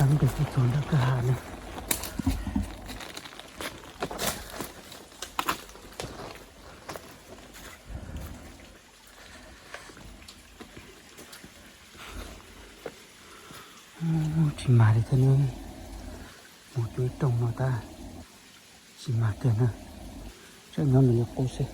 Ntawm txog ntawm kwj ha na. Tsis mag li thiab ne. Mus cuag ib rooj no tab tsis mag kiag na. Tsam nyob nws yuav qub xwb.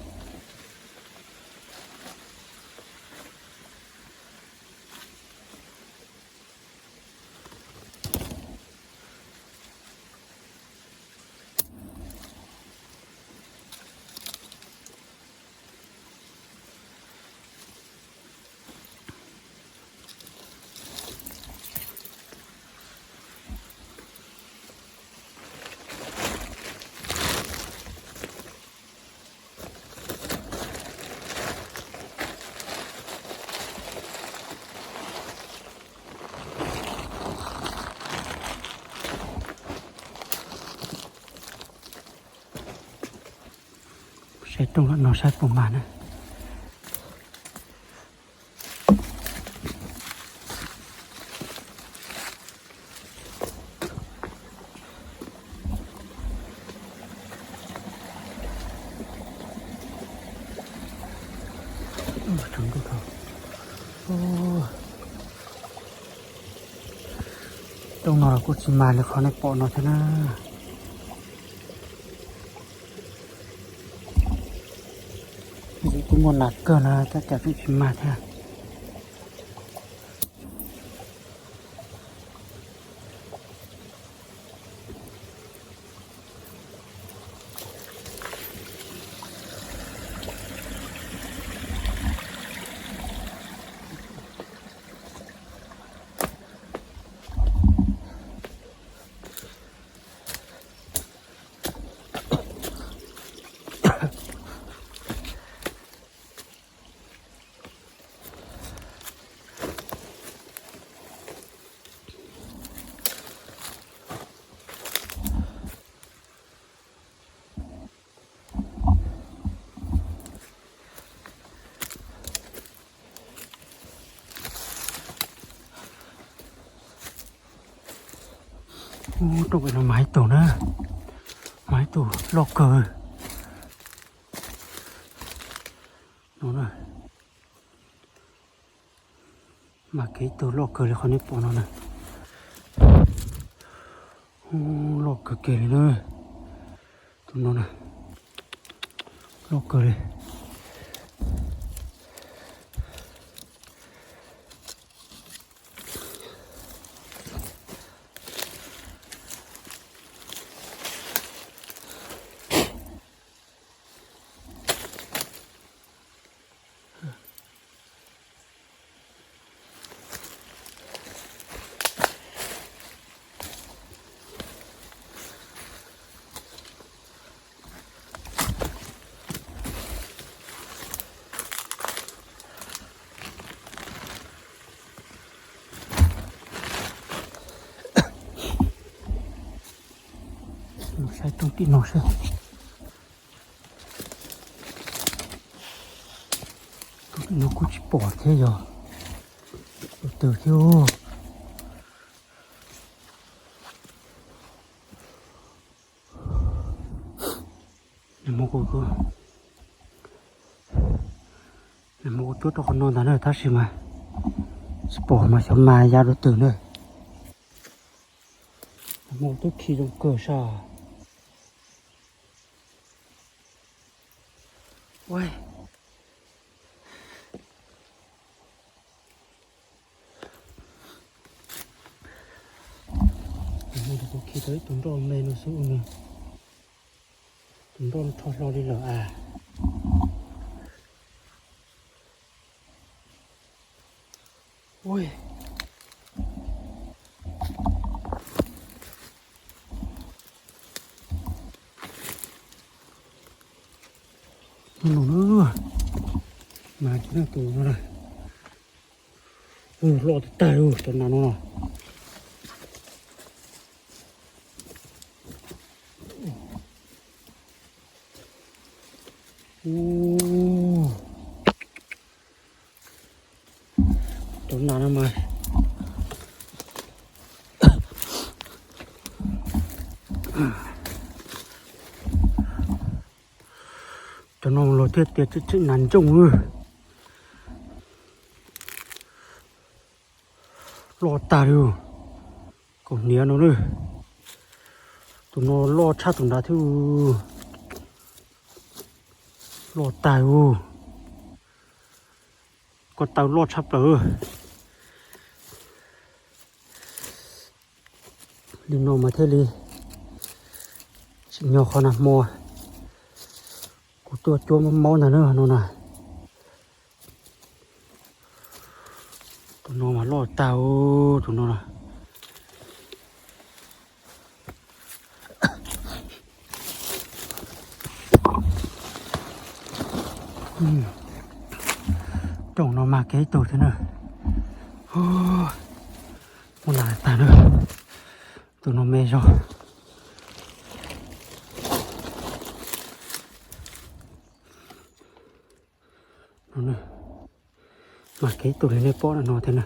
Saib rooj no saib puas mag na. Rooj no los kuj tsis mag li qhov nej pom no thiab na. Kuj muaj nas kawg na tab cas tseem tsis mag thiab. Ub, rooj pem no mas ib tug na, mas ib tug loj kawg no na. Mas kev ib tug loj kawg li qhov nej pom no na. Ub, loj kawg kiag li na. Tus no na, loj kawg li. Mus saib rooj tim no seb. Rooj tim no kuj tsis pom thiab, yog tus twg thiab. Nag hmo kuv, nag hmo kuv cuab rau qhov no ntag na, tab sis mas tsis pom mas xyov mas ya rau twg na. Nag hmo twb khi zoo kawg sas. Nag hmo kuv khi tau ib tug nroj me no xwb na. Tus nroj no rho hlo li lawm as. Ui, no no na, mas tus no na, loj tag tag li tus nas no no. Tus nas no mas Thiaj tias tseem tseem nas ntsooj. Loj tag li. Kaus hniav no na. Tus no loj tshaj tus nrad thiab. Loj tag. Ko taw loj tshaj plaws. Li no mas thiaj li tsim nyog qhov nag hmo kuv tuaj cuab maub ntag na no na. Tus no mas loj tag, tus no na. Rooj no mag kiag ib tug thiab na. Muaj nas tag na. Tus no me zog. Mag kiag ib tug li nej pom no thiab na.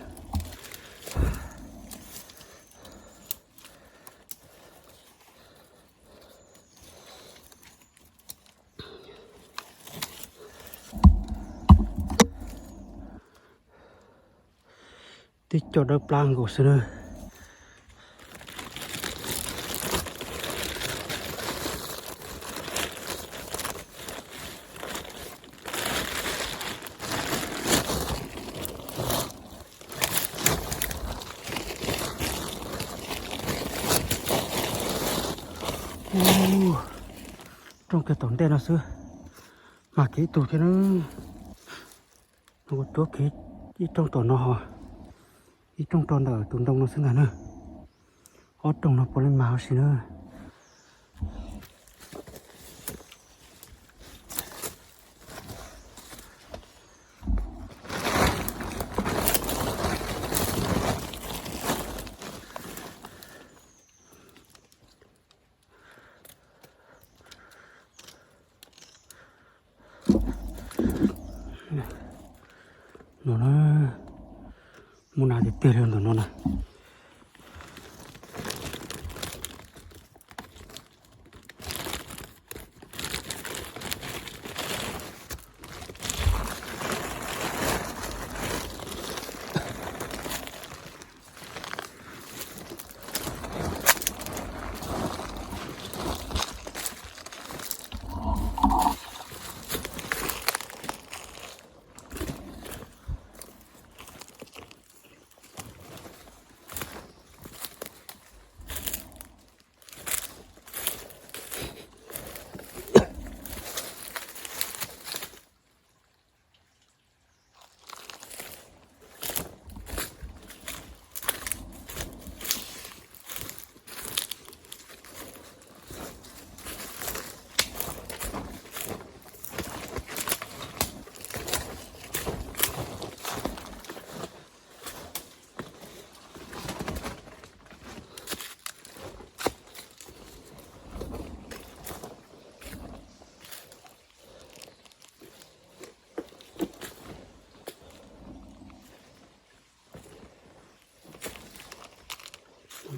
Tib co dawb plab nkaus xwb na. Rooj kiag tom ntej no xwb, mag kiag ib tug thiab na. Kuv cuab kiag ib rooj tom no ho, ib rooj rau ntawm tus ntoo no xwb ntag na. Ob rooj no puav leej mag huv si na. No na, muaj nas tiag tiag li ntawm no na.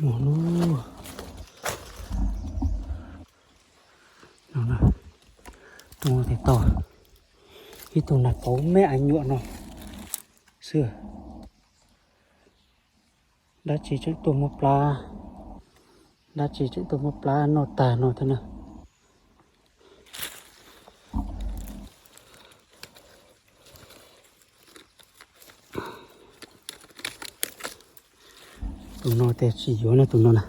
Mus lub no, tus no tes tau ib tug nas kauv me ais nyuam no xwb. Dab tsi tseem tuaj muab plab, dab tsi tseem tuaj muab plab noj tag no thiab na. Tus no tias tsis yuav na tus no na.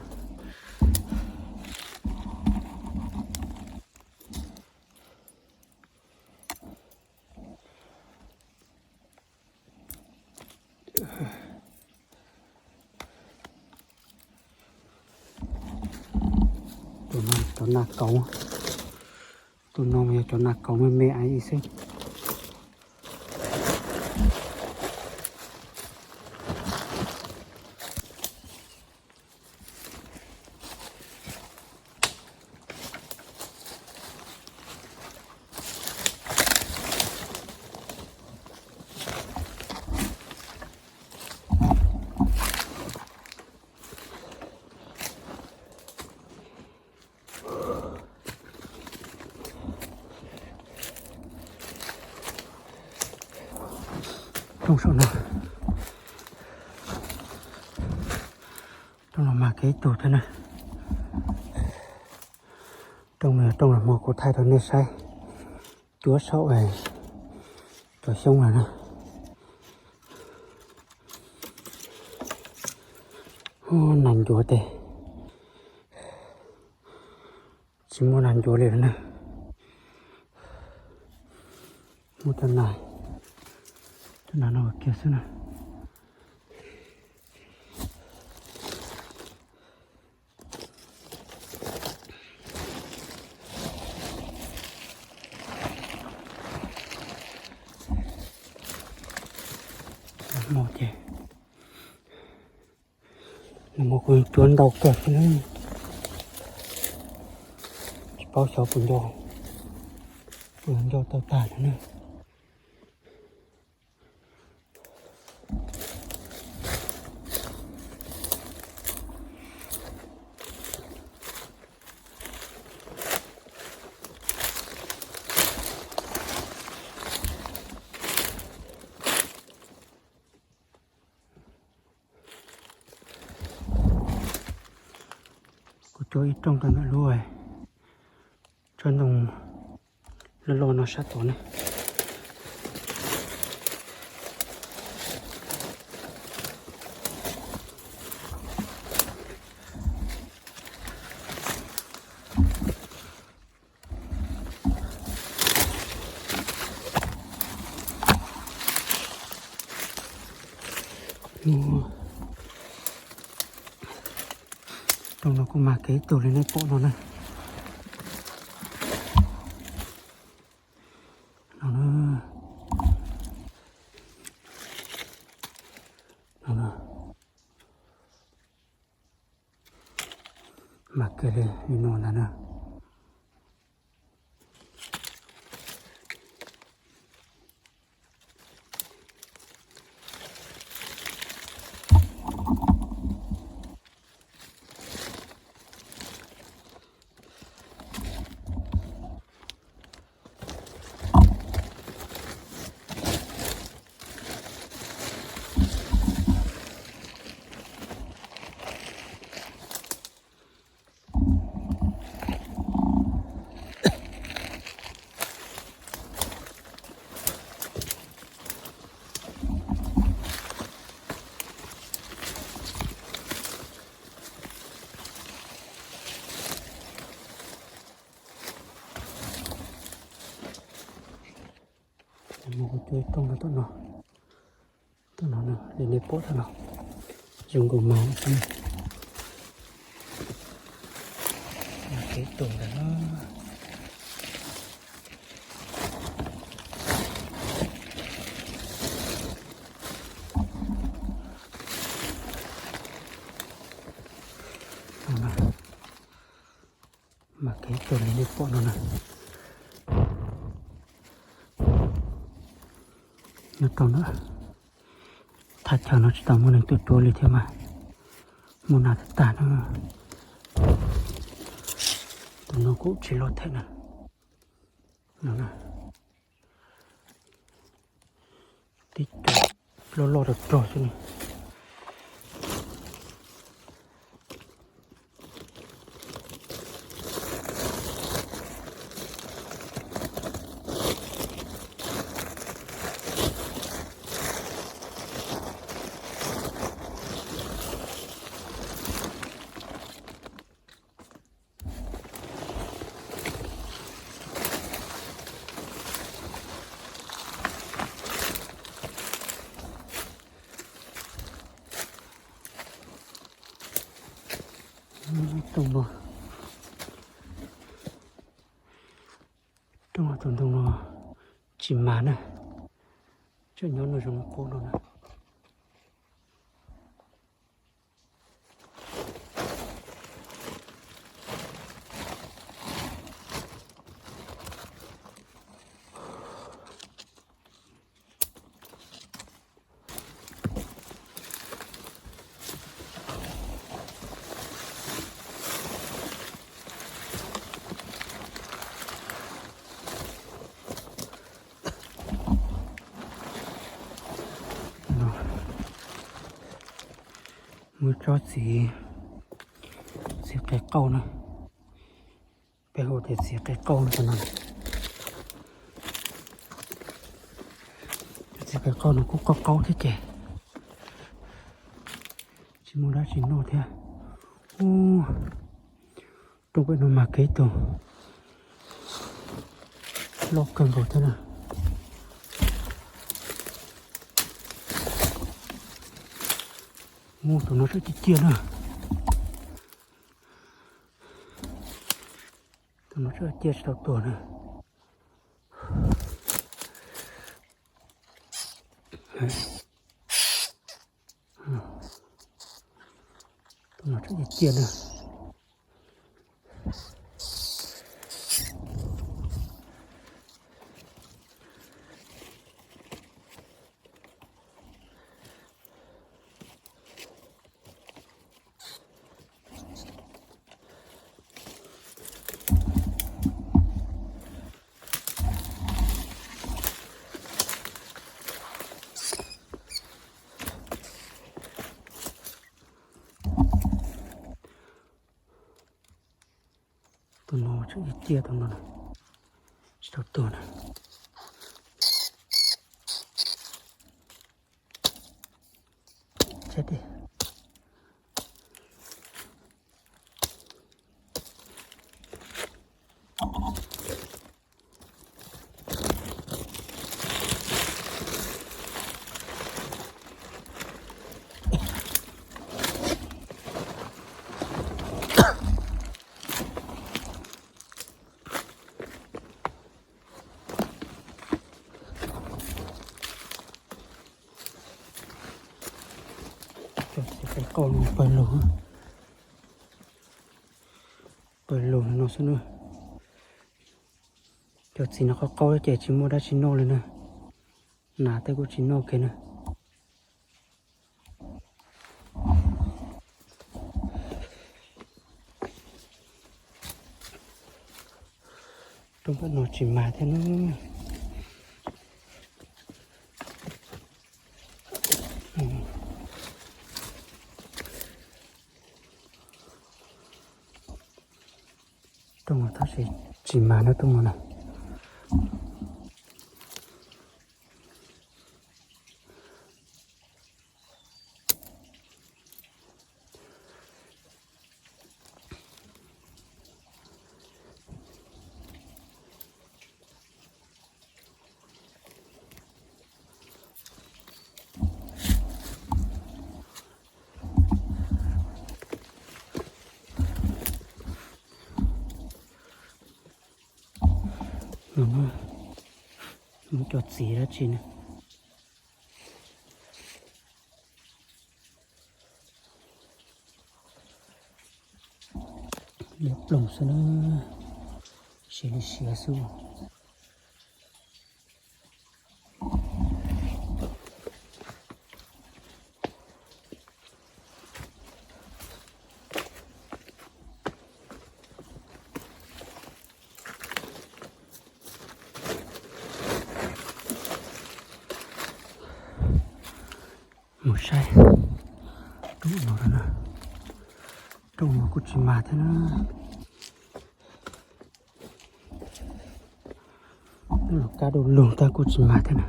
Tus no cov nas kauv, tus no yog cov nas kauv me me ais xwb. Rooj saum no, rooj no mas kev tug thiab na. Rooj no rooj los hmo kuv thaij rau nej saib, cuab saum cov xyoob lawm na. Nas ncuav tes, tsis muaj nas ncuav li lawm na. Muaj cov nas, cov nas no kiag xwb na. Hmo ces, hmo kuv cuab ntau kawg xwb na. Tsis paub xyov puas nco, puas nco tau tag no na. Kuv cuab ib rooj rau ntawm lub tsob ntoo loj loj no sab tod na. Rooj no kuj mas kev tug li nej pom no na. No na. No na. Mas kev li, li no ntag na. Mus kuv cuab ib rooj rau tom no, tom no li nej pom tom no, zoo nkaus mas xwb. Mas kev tug ntawm no. Mas kev tug li nej pom no na. Nyob rau ntawm thaj chaw no tsis tau muaj neeg tuaj cuab li thiab mas muaj nas tag tag na. Tus no kuj tsis loj thiab na. No na. Tib co loj loj rog rog xwb na. Rooj no, rooj no tus ntoo no tsis mas na, tseem nyob no zoo qub no na. Muaj tsob txiv, txiv qe qauj na, peb hu tias txiv qe qauj no no. Cov txiv qe qauj no kuj qaub qaub thiab ces tsis muaj dab tsi noj thiab. Ub, rooj pem no mas kev tus loj kawg nkaus thiab na. Mus tus no tseem ciaj ciaj na. Tus no tseem ciaj tsis tau tuag na. Tus no tseem ciaj ciaj na. Tus no tseem ciaj ciaj tus no na, tsis tau tuag na. Tseb tiag. Cov txiv qe qauj no pawg lug, pawg lug no xwb na. Cov txiv no qaub qaub ces tsis muaj dab tsi noj li na. Nas tej kuj tsis noj kiag na. Rooj pem no tsis mag thiab na. Rooj no tab sis tsis mag na, rooj no na. Muaj cov txiv dab tsi na. Liab ploog xwb na, siav li siav xwb. Mus saib rooj no na, rooj no kuj tsis mag thiab na. Los kab du lug tag kuj tsis mag thiab na.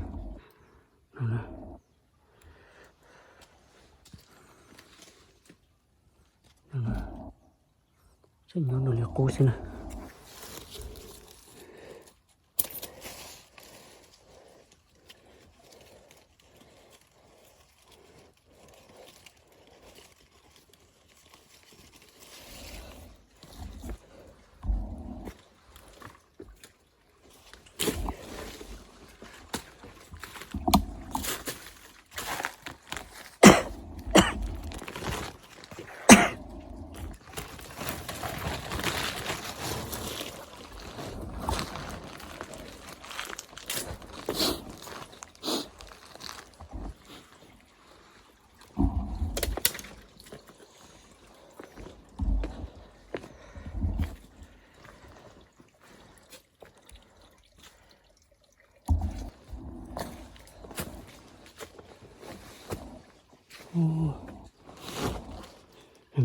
Tseem nyob no li qub xwb na.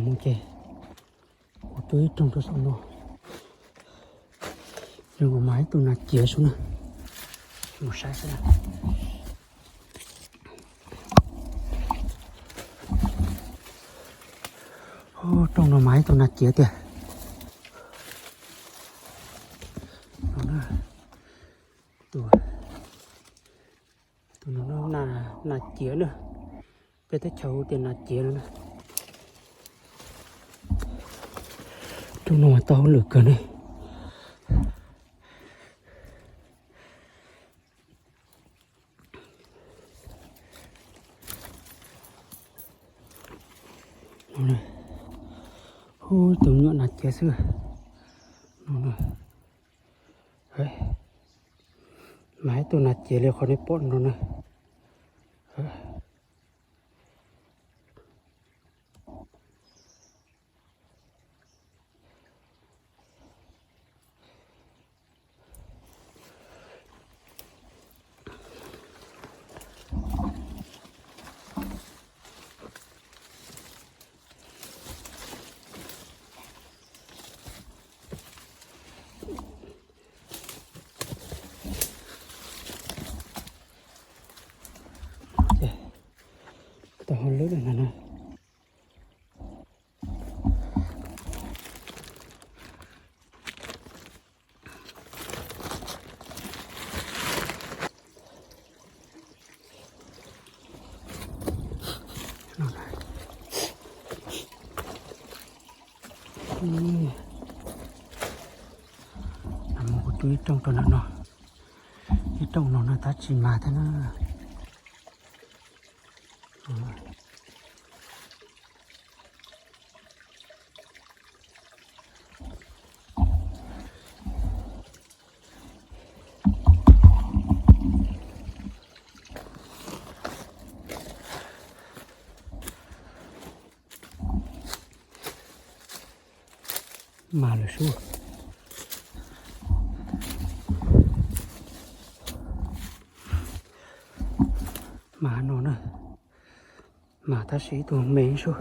Mus ces kuv tua ib rooj rau saum no. Nws kuv mas ib tug nas ciav sub na. Mus saib seb. Rooj no mas ib tug nas ciav tiag. Tus, tus no nas ciav na. Peb teb chaws hu tias nas ciav no na. Rooj no mas tau hauj lwm kawg ne. Hu tus me nyuam nas ciav xwb. Mas ib tug nas ciav li qhov nej pom no na. Tau hauj lwm lawm ntag na. Mus kuv tua ib rooj rau ntawm no, ib rooj no na tab tsis mas thiab na. Mas lawm sub. Mas no na. Mas tab sis ib tug me sub.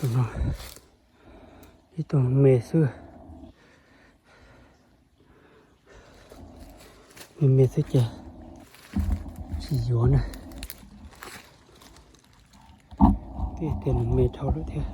Tus no ib tug me xwb. Me me xwb ces tsis yuav na. Twb tias nws me dhau lawm thiab.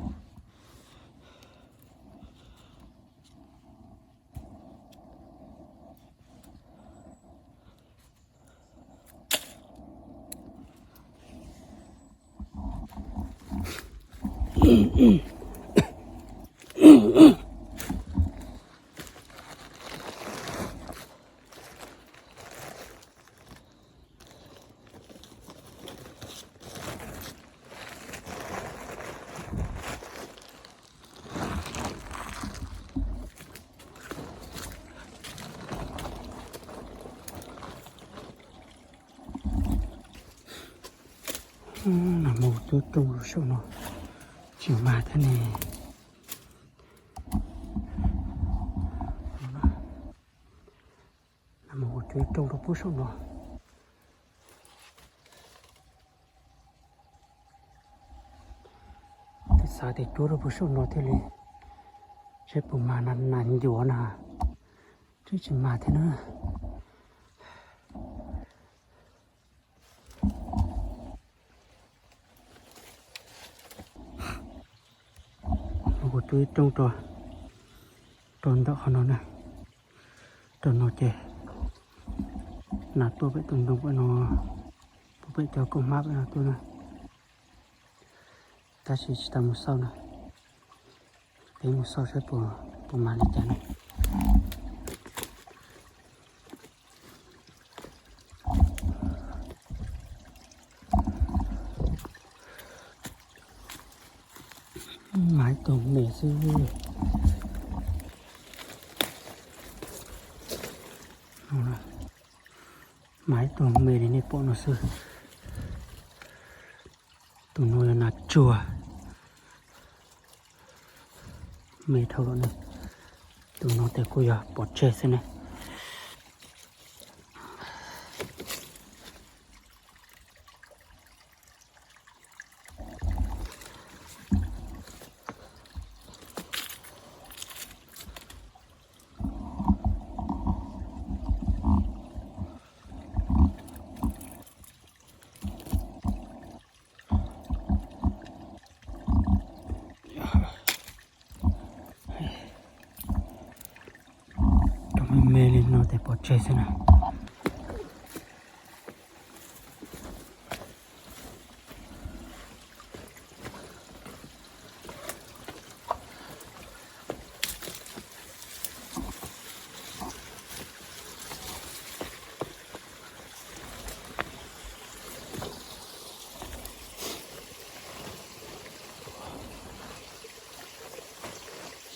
Mus tua rooj rau saum no tsis mas thiab ne. Mus tua rooj rau pub saum no. Twb xav tias cuab rau pub saum no thiaj li, seb puas mas nas ncuav na. Twb tsis mas thiab na. Kuv tua ib rooj rau ntawm qhov no na. Rau no ces nas tuaj pem tus ntoo pem no, puag pem cov kaum hmab pem no tuaj na. Tab sis tsis tau mus xauj na. Peb mus xauj saib puas, puas mas li cas na. Mas ib tug me xwb. Mas ib tug me li nej pom no xwb. Tus no yog nas tsuag. Me dhau lawm ne. Tus no ces kuj yog pov tseg xwb ne. Rau me me li no ces pov tseg xwb na.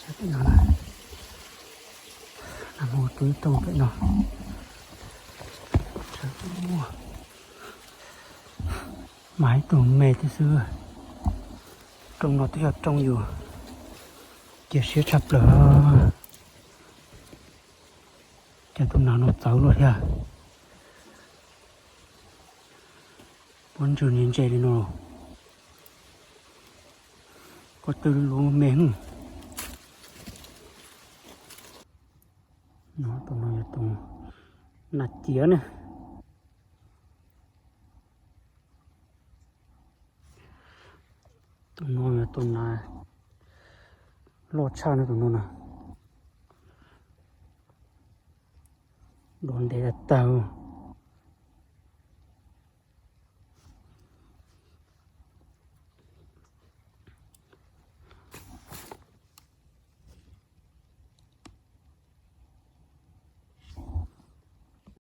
Saib pem no na, mus tus ib rooj pem no. Mas ib tug me thiab xwb. Rooj no twb yog rooj yus cia siab tshaj plaws. Ces tus nas no txawv luaj thiab. Pob ntswg ntse ntse li no. Pob twg lub me. No tus no yog tus nas ciav ne. Tus no yog tus nas loj tshaj no, tus no na. Dua ntev tag tag.